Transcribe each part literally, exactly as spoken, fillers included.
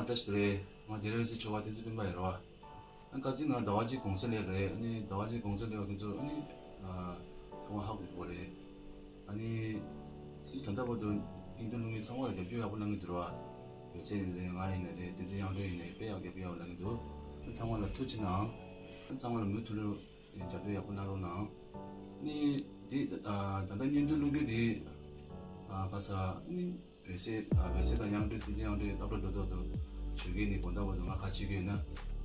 བཀྲ་ཤིས་བདེ་ལེགས། ང་དེ་རིང་སྲིད་ཆོས་པ་བསྟན་འཛིན་སྤེན་པ་ཡིན་རོ། ཨ་ནི་ཁ་རྩང་ང་ཟླ་བ་གཅིག་གུང་སེང་སླེབས་རེད། ཨ་ནི་ཟླ་བ་གཅིག་གུང་སེང་སླེབས་པ་ཁྱེད་ཚོ་ཨ་ནི་ཨ་ཚང་མ་ཧ་གོ་གི་རེད། ཨ་ནི་ད་ལྟ་བར་དུ་དབྱིན་ཇི་སློབ་གཉེར་ཚང་མ་ལ་རྒྱབ་སྐྱོར་ཡག་པོ་གནང་གི་འདུག་ར། བའི་ཚེ་ཡིན་ནའི་ང་ཡིན་ནའི་རེད། བསྟན་འཛིན་དབྱངས་སྒྲོན་ཡིན་ནའི་དཔེ་ཡག་རྒྱབ་སྐྱོར་ཡག་པོ་གནང་གི་འདུག་ཨ་ནི་ཚང་མ་ལ་ཐུགས་རྗེ་གནང་། ཨ་ནི་ཚང་མ་ལ་མུ་མཐུད་རྒྱབ་སྐྱོར་ཡག་པོ་གནང་རོགས་གནང་། ཨ་ནི་འདི་ད་ལྟ་དབྱིན་ཇི་སློབ་གཉེར་འདི་ཨ་ག་ས་ཨ་ནི། འོད་ཟེར། ཨ། འོད་ཟེར་དང་དབྱངས་སྒྲོན། བསྟན་འཛིན་དབྱངས་སྒྲོན་སློབ་གྲྭ་འགྲོ་ཐོག་ཏུ་བྱོས་ཀྱི་ནི་དགོང་དག་བར་དུ་ང་ཁ་ཕྱེ་གི་ཡོད་ན། ཨ་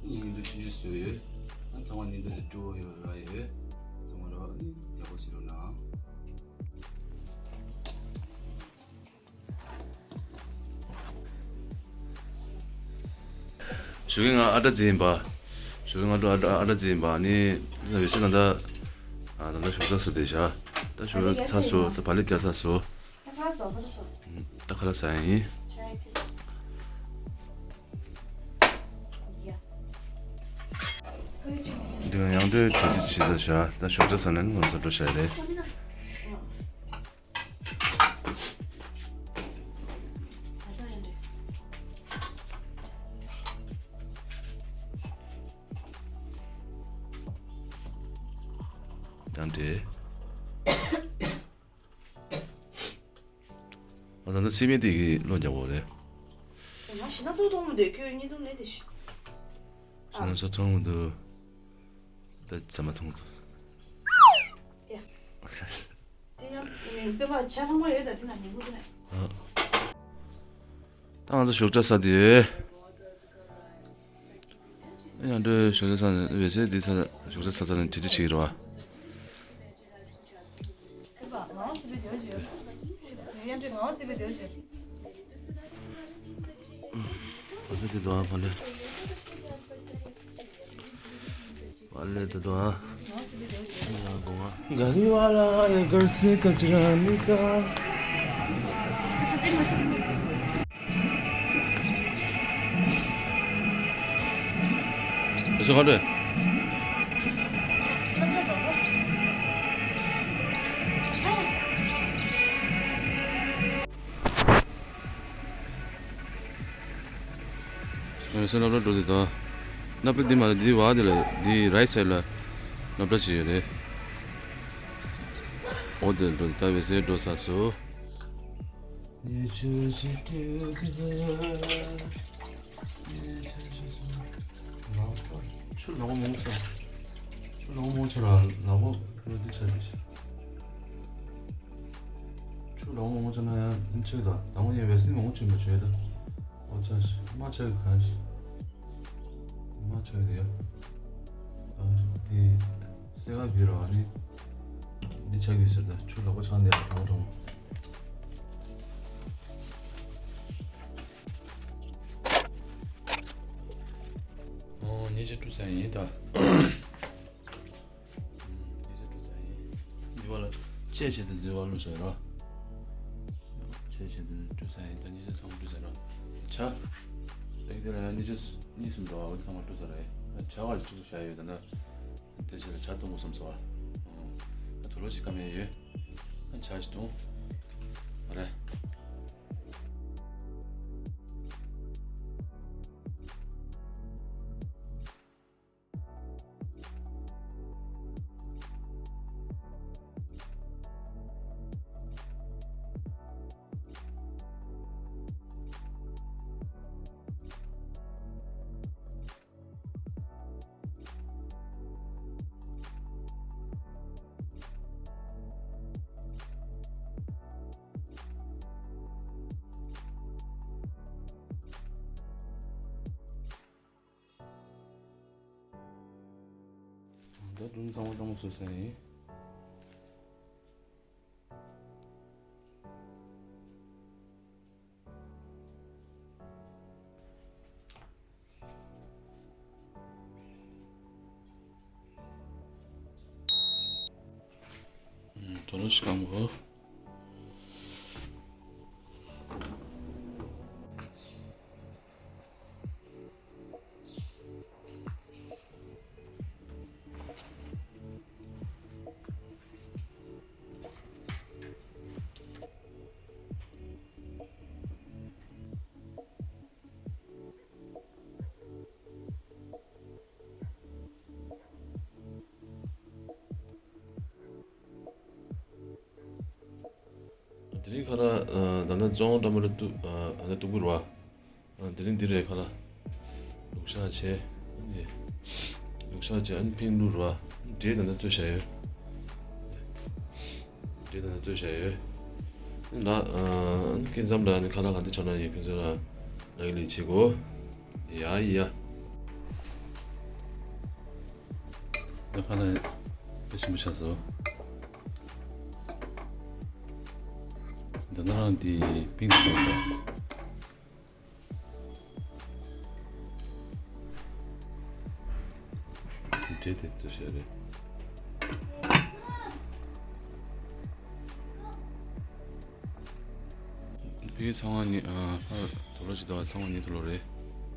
ནི་ཡིན་དུ་ཆུང་ཆུང་བཟོས་ཡོད། ཨ་ཚང་མ་ཉིན་དུ་ལས་སྤྲོ་བོ་ཡོད་ར་ཡོད། ཚང་མ་ལ་ཨ་ནི་ཡག་པོ་བྱེད་རོགས་གནང་། ཞོགས་ཀས་ང་ཨ་བྲ་རྩེ་ཡིན་པ། ཞོགས་ཀས་ང་ཨ་བྲ་ཨ་བྲ་རྩེ་ཡིན་པ། ཨ་ནི་འོད་ཟེར་ད་ལྟ་ཨ་ད་ལྟ་ཞོགས་ཇ་བཟོ་བསྡད་བཞག་ད་ཞོགས་ཇ་ཚར་སོང་། ད་བག་ལེབ་རྒྱག་ཚར་སོང་། ད་ཁ་ལག་ཟ་ཡིན། འདི་ཡང་དུ་དུས་ཚོད་ཕྱིན་ཚར་བཞག་ད་ཞོགས་ཇ་ཟ་ན་ནི་ངོ་ཚ་འགྲོ་བཞག་རེད། ཡང་དེ། ཨ་ད་ལྟ་སི་མི་དེ་གི་བློ་རྒྱག་དགོས་རེད། ང་ཞི་ན་ཚོགས་མཐོང་མི་འདུག་ཁྱོད་གཉིས་ཐུང་ལེ་དེ་ཤི། ཞི་ན་ཚོགས་མཐོང་མི་འདུག་ད་ཚ་མ་མཐོང་འདུག་ཡ། དེ་ཡང་དཔེ་མ་ཆ་ལྷག་མ་ཡོད་ད་དེ་ན་ཉིན་གུང་དེ་ན། ཨ། ད་ང་ཚོ་ཞོགས་ཇ་ཟ་དུས། ཡང་འདྲ་ཞོགས་ཇ་ཟ་ནས་བས་སེ་འདི་ཚ་ཞོགས་ཇ་ཟ་ཚ་ནས་དྲི་དྲི་བྱེད་ཀྱི་རེད་བ། ཕ་ལེ་དེ་དོ་ཨ་ཕ་ལེ། ཕ་ལེ་དེ་དོ་ཨ། ང་དགོངས་ཨ། ག་རི་བ་ལ་ཡ་གར་སེ་ཀ་ཅི་ག་མི་ཀ། ཨེ་སོ་ཧ་ལེ། འོད་ཟེར་སློབ་གྲྭ་འགྲོ་དེ་དང་། སློབ་གྲྭ་འདི་མ་རེད། འདི་བ་དེ་ལ་འདི་རའིཊ་སའིཌ་ལ་སློབ་གྲྭ་ཅིག་ཡོད་རེད། འོ་དེ་ལ་འགྲོ་དེ་ད་འོད་ཟེར་འགྲོ་ས་སོ། ཆུ་ལོག་མོང་ཆ། ཆུ་ལོག་མོང་ཆ་ལ་ལག་པ་རུ་འདི་ཆ་འདི་ཆ། ཆུ་ལོག་མོང་ཆ་ན་ཡང་འདི་ཆ་ད་དང་པོ་ཡང་བས་སི་མོང་ཆུ་མ་ཆོད་ད། ཨོ་ཅག་མ་ཆག་གི་གང་ཞིག་མ་ཆག་གི་ཡ། ཨ་དེ་སེ་ག་བི་རོ་ཨ་ནི་འདི་ཆག་གི་ཟེར་ད་ཆུ་ལོག་པ་ཆག་འདི་ཡ་གྲོང་གྲོང་། ཨོ་ཉེ་ཆར་བཀྲུ་ས་ཡིན་ད། ཉེ་ཆར་བཀྲུས་ཚར་ཡིན། འདི་བ་ལ་ཆས་བྱས་ཏེ་འདི་བ་ལུས་ཟེར་རོ། ཆས་བྱས་ཏེ་བཀྲུས་ཚར་ཡིན། ད་ཉེ་ཆར་ཚང་མ་བཀྲུས་ཚར་རོ། ཆ། ད་ཡིན་དེ་ལ་ཡང་ཉེ་ཆར་གཉིས་གསུམ་འགྲོ་བ་འོ་ཚང་མ་བཀྲུས་ཚར་རེད། ད་ཆ་བ་ཞིག་བཀྲུས་བཞག་ཡོད། ད་ད་དེ་ཆ་ལ་ཆ་བཏུང་དགོས་བསམ་སོང་བ། ད་དུ་ལོ་ཅིག་ཀ་མེད་ཡོད། ད་ཆ་ཞིག་བཏུང་། རེད། ད་དུང་གཙང་མ་གཙང་མ་བཟོས་ས་ཡིན། དོ་ལོ་ཤི་ཀང་གོ། དེ་ཁ་ལ་ད་ལྟ་བཙོང་འགྲམ་ལ་གཏུབ་ཨ་ད་གཏུབ་དགོས་རེད་བ། དེ་རིང་འདི་རེད་ཁ་ལ། ལུག་ཤ་བྱས། ཨ་ནི། ལུག་ཤ་བྱས་ཨ་ནི་ཕིང་བླུགས་རེད་བ། འབྲས་ད་ལྟ་བཙོས་བཞག་ཡོད། འབྲས་ད་ལྟ་བཙོས་བཞག་ཡོད། ཨ་ནི་ལ་ཨ་ནི་སྐྱེ་མཚམས་ལ་ཨ་ནི་ཁ་ལག་ག་འདི་ཆགས་ན་ཡིན་ཁྱོད་ཚོ་ལ་ལག་ལེན་བྱེད་དགོས། ཡ་ཡ། ད་ཁ་ལག་དཔེ་ཞིམ་པོ་ཆགས་སོང་། འདི་ནི་རང་འདི་ཕིང་བླུགས་རེད་བ། འབྲས་དེ་ཚོ་བྱས་རེད། ཕ་གི་ཚང་མ་ཉི་ཨ་ཕ་དུག་ལོག་བྱེད་དོ། ཚང་མ་ཉི་དུག་ལོག་རེད།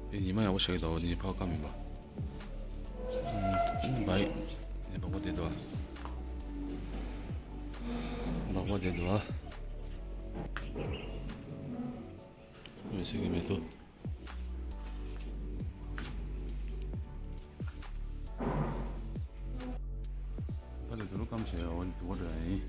ཕ་གི་ཉི་མ་ཡག་པོ་ཤར་གྱི་འདུག་ཨ་ནི་ཕ་གི་ཁ་མིན་པ། ཨ་ནི་བའི་ཨ་ནི་སྦག་སྦག་བསྡད་འདུག་ཨ། སྦག་སྦག་བསྡད་འདུག་ཨ། མི་ཟེར་གི་མེད་དོ། ད་ལྟ་དུ་རུ་སྐམ་བྱས་འོ་འདུག་འགྲོ་ཡ་ཡིན།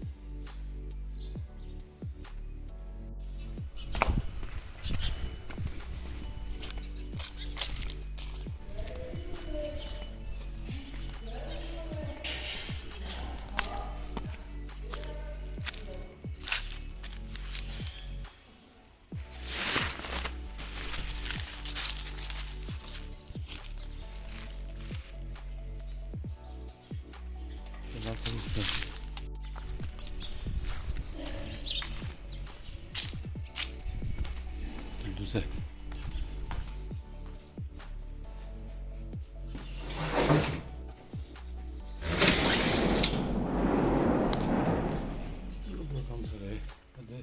དེ་ལ་ཁོ་རང་ཚོ་དེ་འདུག་ཟེར། སྐམ་ས་རེད། ད་དེ།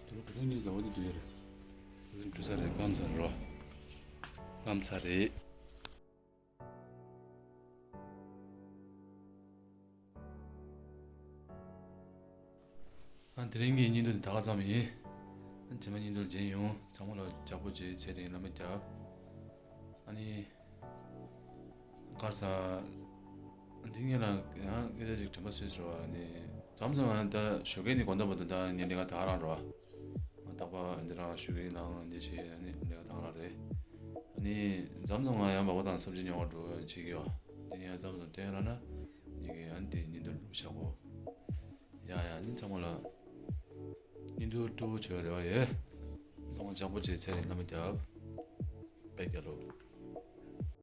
དེ་རུ་བུ་ཆུང་གཉིས་ལ་འོ་དེ་འདུག་ཡོད་རེད། དེ་ཚོ་འདུག་ས་རེད། སྐམ་ས་རེད་རོ། སྐམ་ས་རེད། ཨ་དེ་རིང་གི་བརྙན་ཐུང་འདི་ད་ག་ཙམ་ཡིན། ཨ་རྗེས་མ་བརྙན་ཐུང་མཇལ་ཡོང་། ཚང་མ་ལ་ལྗགས་པོ་བྱེད། ཚེ་རིང་བླ་མ་རྒྱབ། ཨ་ནི། གར་ས། འདི་ངེད་ལ་ཡང་སྐད་ཆ་ཅིག་དྲན་པ་གསོས་ཟེར་བ་ནི། མཚམས་མཚམས་ང་ད་ཞོགས་ཀས་ནི་དགོང་དག་བར་དུ་ད་ངའི་ལས་ཀ་ད་ག་རང་རོ། ང་རྟག་པར་འདི་རང་ཞོགས་ཀས་ལངས་འདི་བྱས་ཨ་ནི་ལས་ཀ་ད་ག་རང་རེད། ཨ་ནི་མཚམས་མཚམས་ང་ཡང་མ་པ་དང་སབ་ཇི་ཉོ་བར་འགྲོ་བྱེད་ཀྱི་ཡོད། འདི་ཡང་མཚམས་མཚམས་བསྟན་ར་ན། ཡི་གེ་ཨ་ནི་དེ་ཉིན་དུ་བཞག་གོ། ཡ་ཡ་ཨ་ནི་ཚང་མ་ལ། ཉིན་དུ་སྤྲོ་བོ་བྱོས་རེ་བ་ཡོད། ཐོག་མ་ལྗགས་པོ་བྱེད། ཚེ་རིང་བླ་མ་རྒྱབ། དཔེ་རྒྱལ་ལོ།